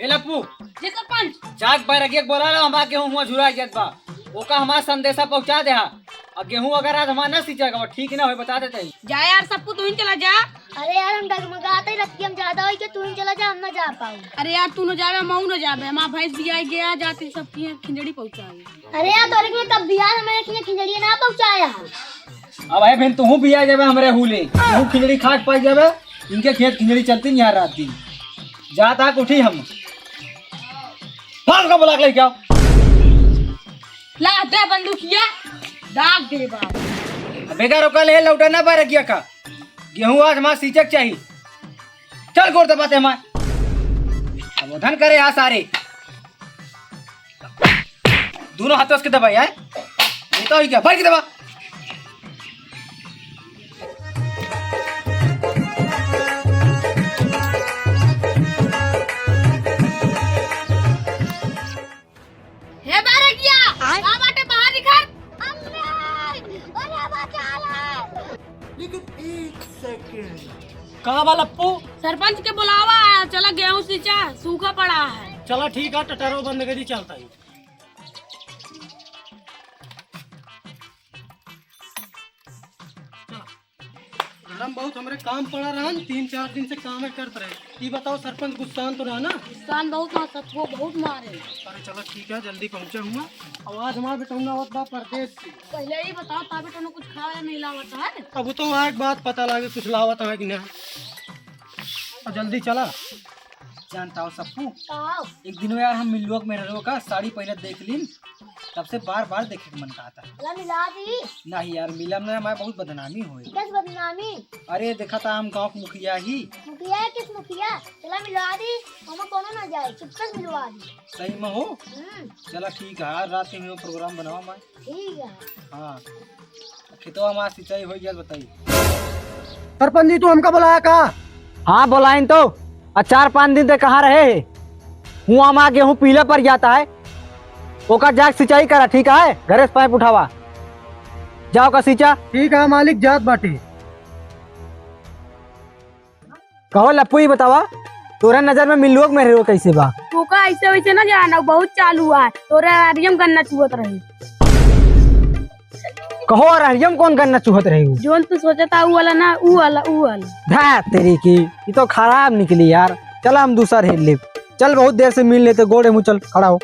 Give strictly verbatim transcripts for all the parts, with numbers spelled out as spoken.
लप्पू, जी सरपंच। जाके बैरगिया के बोला ला, हमार गेहूं हुआ झुरा जात बा, ओका हमार संदेशा पहुंचा देहा। अब गेहूं अगर आज हमार ना सींचा गवा, ठीक ना होई, बता देते ही। जा यार सप्पू, तू ही चला जा। अरे यार, हम डगमगाते रखिए, हम ज्यादा होई के तू ही चला जा, हम ना जा पाऊ। अरे यार, तू ना जावे, हम ना जावे, हमार भैंस बियाई गया, जाते सबकी खिंजड़ी पहुंचावे। अरे यार, तोरे के कब बियाह में मैंने खिंजड़िया ना पहुंचाया? अब है फिर तू बियाई जावे हमरे हुले, तू खिंजड़ी खा के पाई जावे, इनके खेत खिंजड़ी चलती नहीं यार रात दिन। जाता उठी हम। फाल का बुला के लेके आओ। ला दे बंदूकिया, दाग दे बाप। बेकार ओका ले लौटा ना बैरगिया का। गेहूं आज हमार सींचे के चाही। चल गोड़ दबाते हमार। अब धन करे आ सारे। दोनों हाथों से दबाई आए। ये तो ही क्या? बैठ के दबा। हे बैरगिया, आय। का बाटे बाहर निकल। अरे, अरे बचा ले। लेकिन एक सेकंड। का बा लप्पू? सरपंच के बुलावा है, चला गेहूं सींचा, सूखा पड़ा है। चला ठीक है, टटरो बंद करी, चलता ही। चला। घर में बहुत हमरे काम पड़ा रहन, तीन चार दिन से काम करत रहे। ई बताओ सरपंच गुस्सान तो रहा ना? गुस्सान बहुत ना, सच हो बहुत मारे। अरे चलो ठीक है, जल्दी पहुँचा हुआ। आवाज हमार बेटौना आवत बा परदेश से। पहले ही बताओ, ता बेटौना कुछ खावे नहीं लावत है? अब तो वहाँ एक बात पता लागे, कुछ लावत है कि ना। अब जल्दी चला। जानता हो सप्पू, का? एक दिन यार हम मिलुआ के मेहररुआ का साड़ी पहनत देख लीन, तब से बार बार देखे के मन कहता है। चला मिला दी। नहीं यार, मिलम ना, हमारे बहुत बदनामी होई। किस बदनामी? अरे देखा था हम गाँव के मुखिया ही। मुखिया है? किस मुखिया? चला मिला दी, हमें कोनो ना जाए, चुपचाप मिलवा दी। सही में हो? हम्म। चला ठीक है, आज रात के हम प्रोग्राम बनावा मैं। ठीक है। हाँ, खेतवा हमार सिंचाई हो गया, बताई। सरपंच जी, तू हमका बुलाया का? हाँ, बुलाइन तो। आ चार पाँच दिन तक कहाँ रहे है? हुआ हमार गेहूँ पीला पड़ जाता है, ओकर जाके सिंचाई करा, ठीक है? घरे से पाइप उठावा, जाओ का सींचा। ठीक है मालिक, जात बाटे। कहो लप्पू, ई बतावा, तोरा नजर में मिलुआ के मेहररुआ कैसे बा? तू का ऐसे वैसे ना जाना, बहुत चालू है। तोरे अरहरियम गन्ना चुहत रही। कहो, अरहरियम कौन गन्ना चुहत रही हूँ? जोन तू सोचता ऊ वाला ना, ऊ वाला, ऊ वाला। धा तेरी की, ये तो खराब निकली यार। चला हम दूसरा हेर लेब। चल, बहुत देर से मिल लेते, गोड़े मुँह चल, खड़ा हो।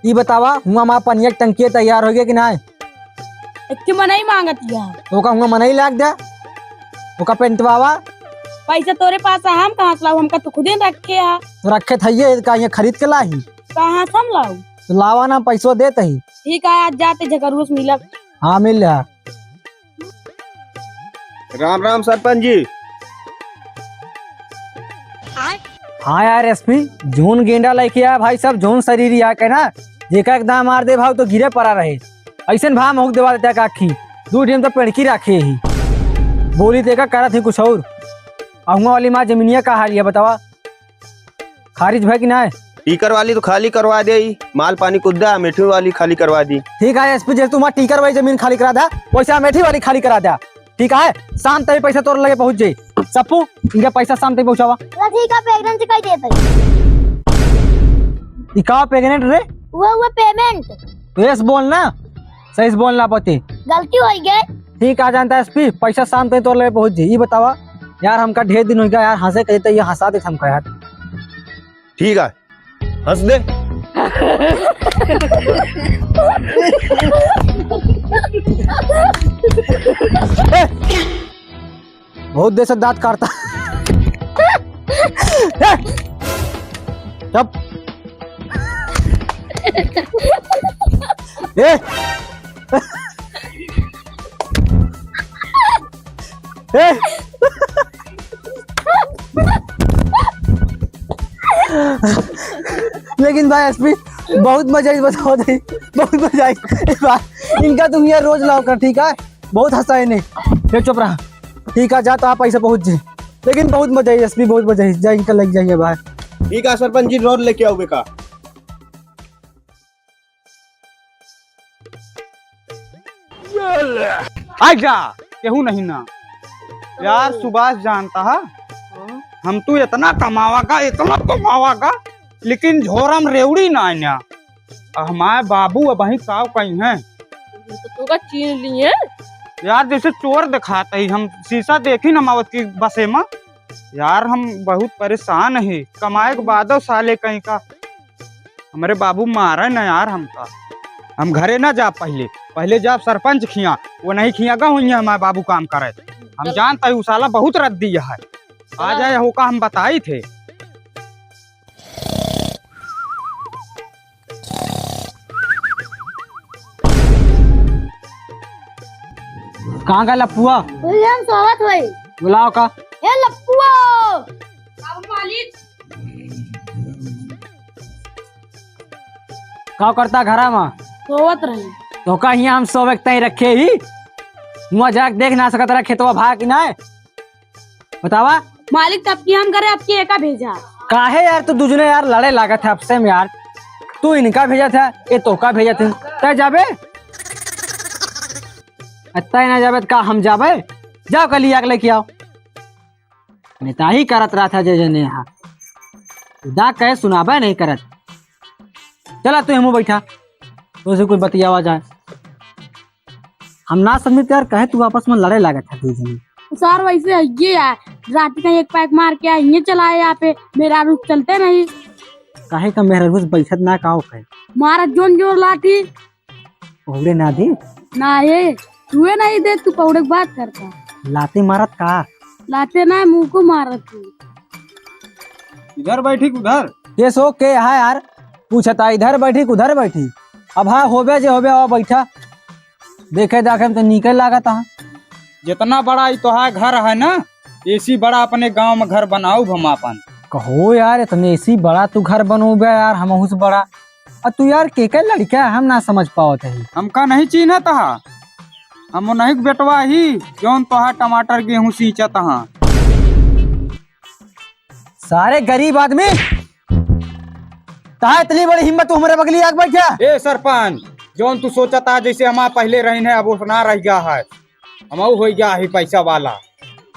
ई बतावा, हुआ हमार पनिया के टंकिया तैयार हो गया कि नाय? एक ठे मनई मांगत गया। ओका हुआ मनई लाग द्या, ओका पेंटवावा। पैसा तोरे पास है, हम कहाँ से लाऊ? हमका तो खुदे रखे है। तो रखे थइये, का ये खरीद के लाही? कहाँ से हम लाऊ? तो लावा ना, पैसवा देत ही। ठीक है, आज जाते झगड़ुआ से मिलब। हाँ, मिल जा। राम राम सरपंच जी। हाँ यार एसपी, जौन गेंडा लइके आया भाई साहब, जौन शरीर यहाँ के ना, जेका एक दाँव मार दे भाव तो गिरे पड़ा रहे। ऐसन भाव महूक देवा देता का आखी, दू दिन तो पेड़की राखे ही। बोली देखा करत ही कुछ और। अहुआ वाली माँ जमीनिया का हाल है बतावा? खारिज भय कि नाय? टीकर वाली तो खाली करवा दे ही, माल पानी कुद्दा, अमेठी वाली खाली करवा दी। ठीक है एसपी, जैसे तुम्हारा टीकर वाली जमीन खाली करा द्या, वैसे अमेठी वाली खाली करा द्या। ठीक है, शाम तक पैसा तोर लगे पहुँच जाई। सप्पू, इनका पैसा शाम तक पहुँचावा। चला ठीक है, प्रेग्नेंट से कह देते। ई का प्रेग्नेंट रे? वो, वो पेमेंट। तो यस बोल ना, सही से बोल ना पति। गलती हो गई। ठीक आ जानता एसपी, पैसा शाम तक तोर लगे पहुँच जाई। ई बतावा यार, हमका ढेर दिन हो गया यार, हंसे कहे तो ये हंसा दे हमका यार। ठीक है, हंस दे। बहुत देर से दांत काटता। चुप। ए! ए! लेकिन भाई एसपी, बहुत मजा आई, बताओ दे, बहुत मजा आई। ए भाई, इनका तुम यहाँ रोज लाओ कर, ठीक है? बहुत हंसा है इन्हें। ये चुप रहा। ठीक है, जा तो आप पैसा पहुंच जाए। लेकिन बहुत मजा आई एसपी, बहुत मजा आई। जा इनका लग जाइए बाहर। ठीक है सरपंच जी, रोज लेके आओगे का? आ जा, केहू नहीं ना। यार सुभाष जानता है, हम तू इतना कमावा का, इतना कमावा का, लेकिन झोरा में रेवड़ी ना आन्या। अब हमारे बाबू अबहीं काव कहीं हैं। तो तोका चीन लिए। यार, जैसे चोर दिखात ही, हम शीशा देखी न मावत की बसे में। यार, हम बहुत परेशान ही, कमाए के बादो साले कहीं का। हमरे बाबू मारे न यार हमका। हम घरे ना जाब पहिले, पहिले जाब सरपंच खिया, वो नहीं खिया गा हुई है हमारे बाबू काम करे। हम जानता ही उ साला बहुत रद्दी है। आ जाए होका हम बताई थे। कहाँ का लप्पुआ? वही हम सोवत होई। बुलाओ का। ए लप्पुआ। बाबू मालिक। का करता घरा में? सोवत रही। तो का हियाँ हम सोवे के तई रखे ही? हुआँ जाके देख ना सकत रहा खेतवा भा कि ना? बतावा। मालिक, तब की हम करे, अब की एका भेजा। काहे यार, तू दुजने यार लड़े लागत है आपसे में यार। तू इनका भेजत है, ये तोका भेजत है। तय जाबे? आ तय ना जाबे त का हम जाबे? जाओ कल आके लेके आओ। नेताही करत रहा था जे जने यहाँ। दा कहे सुनाबे नहीं करत। चला तू हमू बैठा, तो से कोई बतियावा जाए। हम ना समझते यार, कहे तू आपस में लड़े लागत है दू जने। सार वैसे है ये यार, रात का एक पैक मार के आए, ये चलाए यहाँ पे, मेरा रूप चलते नहीं। काहे का मेहरा रूप बैठत ना काओ कहे? मारत जोन जोर लाठी। पौड़े ना दे। ना ये, तू ये नहीं दे, तू पौड़े की बात करता। लाते मारत का? लाते ना, मुँह को मारत तू। इधर बैठी कि उधर? ये सो के है यार, पूछता इधर बैठी कि उधर बैठी। अब हाँ, होबे जे होबे, आओ बैठा। देखे दाखे में तो नीके लागत है। जितना बड़ा ई तोहार घर है ना, एसी बड़ा अपने गांव में घर बनाऊ हम आपन। कहो यार, इतने एसी बड़ा तू घर बनोबे यार, हमहू से बड़ा। आ तू यार के के लड़का है, हम ना समझ पावत है। हमका नहीं चीन्हत हा, हम उन्हीं के बेटवा ही, जौन तोहार टमाटर गेहूं सींचत हा। सारे गरीब आदमी, तहा इतनी बड़ी हिम्मत, तू हमरे बगली आके बैठा? ए सरपंच, जौन तू सोचत हा जैसे हमार पहिले रहिन है, अब ओसना रह गया है, हमहू हो गया है पैसा वाला,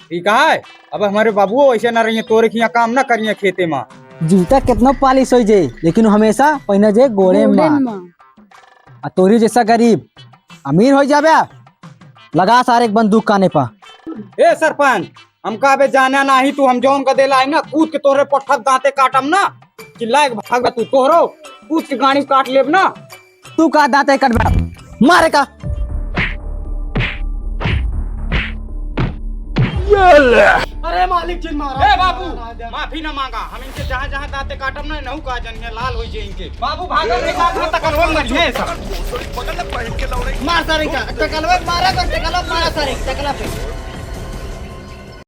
ठीक है? अब हमरे बाबुओ वैसे ना रहिए, तोरे खिया काम ना करिए खेते में। जूता कितना पालिश हो जे, लेकिन हमेशा पहिने जे गोड़े गोड़े में। में। आ तोरी जैसा गरीब अमीर हो जाबे, लगा सारे एक बंदूक काने पर। ए सरपंच, हमका अबे जाना नाही तू, हम जौन का देला है ना, कूद के तोहरे पट्ठा के दांते काटम ना, चिल्लाए के भाग तू, तोहरो कूद के गाड़ी काट लेब ना। तू का दांते काटबे? मारे का। अरे मालिक जी, मारा। ए बाबू, माफी ना मांगा, हम इनके जहाँ जहाँ दांते काटम ना, नहू का जनिए लाल होई जे इनके। बाबू भागल रे, बाबू तकलवा मरिए सब। मार सारे का, तकलवा मारा, बस तकलवा मारा सारे, तकला पे।